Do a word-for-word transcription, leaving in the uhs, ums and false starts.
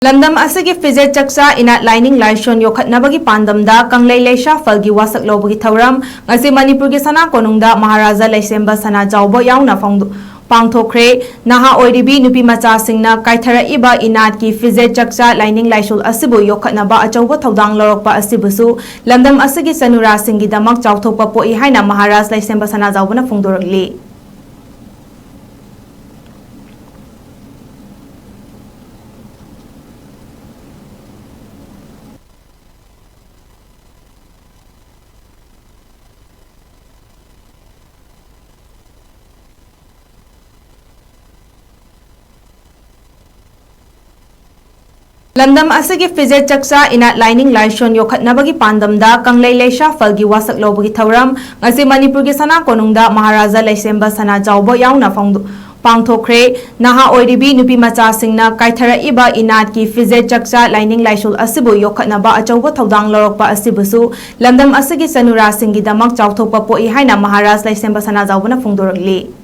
ꯂꯝꯗꯝ ꯑꯁꯤꯒꯤ ꯐꯤꯖꯦꯠ ꯆꯛꯆꯥ, ꯏꯅꯥꯠ, ꯂꯥꯏꯅꯤꯡ ꯂꯥꯏꯁꯣꯟ ꯌꯣꯛꯈꯠꯅꯕꯒꯤ ꯄꯥꯟꯗꯝꯗ ꯀꯪꯂꯩ ꯂꯩꯁꯥ ꯐꯜꯒꯤ ꯋꯥꯁꯛ ꯂꯧꯕꯒꯤ ꯊꯧꯔꯝ ꯉꯁꯤ ꯃꯅꯤꯄꯨꯔꯒꯤ ꯁꯅꯥ ꯀꯣꯅꯨꯡꯗ ꯃꯍꯥꯔꯥꯖꯥ ꯂꯩꯁꯦꯝꯕ ꯁꯅꯥꯖꯥꯎꯕ ꯌꯥꯎꯅ ꯐꯣꯡꯗꯣ-, ꯄꯥꯡꯊꯣꯛꯈ꯭ꯔꯦ꯫ ꯅꯍꯥ ꯑꯣꯏꯔꯤꯕꯤ ꯅꯨꯄꯤ ꯃꯆꯥꯁꯤꯡꯅ ꯀꯥꯏꯊꯔꯛꯏꯕ ꯏꯅꯥꯠꯀꯤ ꯐꯤꯖꯦꯠ ꯆꯛꯆꯥ, ꯂꯥꯏꯅꯤꯡ ꯂꯥꯏꯁꯣꯜ ꯑꯁꯤꯕꯨ ꯌꯣꯛꯈꯠꯅꯕ ꯑꯆꯧꯕ ꯊꯧꯗꯥꯡ ꯂꯧꯔꯛꯄ ꯑꯁꯤꯕꯨꯁꯨ ꯂꯝꯗꯝ ꯑꯁꯤꯒꯤ ꯆꯅꯨꯔꯥꯁꯤꯡꯒꯤꯗꯃꯛ ꯆꯥꯎꯊꯣꯛꯄ ꯄꯣꯛꯏ ꯍꯥꯏꯅ ꯃꯍꯥꯔꯥꯖ ꯂꯩꯁꯦꯝꯕ ꯁꯅꯥꯖꯥꯎꯕꯅ ꯐꯣꯡꯗꯣꯔꯛꯂꯤ꯫ ꯂꯝꯗꯝ ꯑꯁꯤꯒꯤ ꯐꯤꯖꯦꯠ ꯆꯛꯆꯥ, ꯏꯅꯥꯠ, ꯂꯥꯏꯅꯤꯡ ꯂꯥꯏꯁꯣꯟ ꯌꯣꯛꯈꯠꯅꯕꯒꯤ ꯄꯥꯟꯗꯝꯗ ꯀꯪꯂꯩ ꯂꯩꯁꯥ ꯐꯜꯒꯤ ꯋꯥꯁꯛ ꯂꯧꯕꯒꯤ ꯊꯧꯔꯝ ꯉꯁꯤ ꯃꯅꯤꯄꯨꯔꯒꯤ ꯁꯅꯥ ꯀꯣꯅꯨꯡꯗ ꯃꯍꯥꯔꯥꯖꯥ ꯂꯩꯁꯦꯝꯕ ꯁꯅꯥꯖꯥꯎꯕ ꯌꯥꯎꯅ ꯐꯣꯡꯗꯣ-, ꯄꯥꯡꯊꯣꯛꯈ꯭ꯔꯦ꯫ ꯅꯍꯥ ꯑꯣꯏꯔꯤꯕꯤ ꯅꯨꯄꯤ ꯃꯆꯥꯁꯤꯡꯅ ꯀꯥꯏꯊꯔꯛꯏꯕ ꯏꯅꯥꯠꯀꯤ ꯐꯤꯖꯦꯠ ꯆꯛꯆꯥ, ꯂꯥꯏꯅꯤꯡ ꯂꯥꯏꯁꯣꯜ ꯑꯁꯤꯕꯨ ꯌꯣꯛꯈꯠꯅꯕ ꯑꯆꯧꯕ ꯊꯧꯗꯥꯡ ꯂꯧꯔꯛꯄ ꯑꯁꯤꯕꯨꯁꯨ ꯂꯝꯗꯝ ꯑꯁꯤꯒꯤ ꯆꯅꯨꯔꯥꯁꯤꯡꯒꯤꯗꯃꯛ ꯆꯥꯎꯊꯣꯛꯄ ꯄꯣꯛꯏ ꯍꯥꯏꯅ ꯃꯍꯥꯔꯥꯖ ꯂꯩꯁꯦꯝꯕ ꯁꯅꯥꯖꯥꯎꯕꯅ ꯐꯣꯡꯗꯣꯔꯛꯂꯤ꯫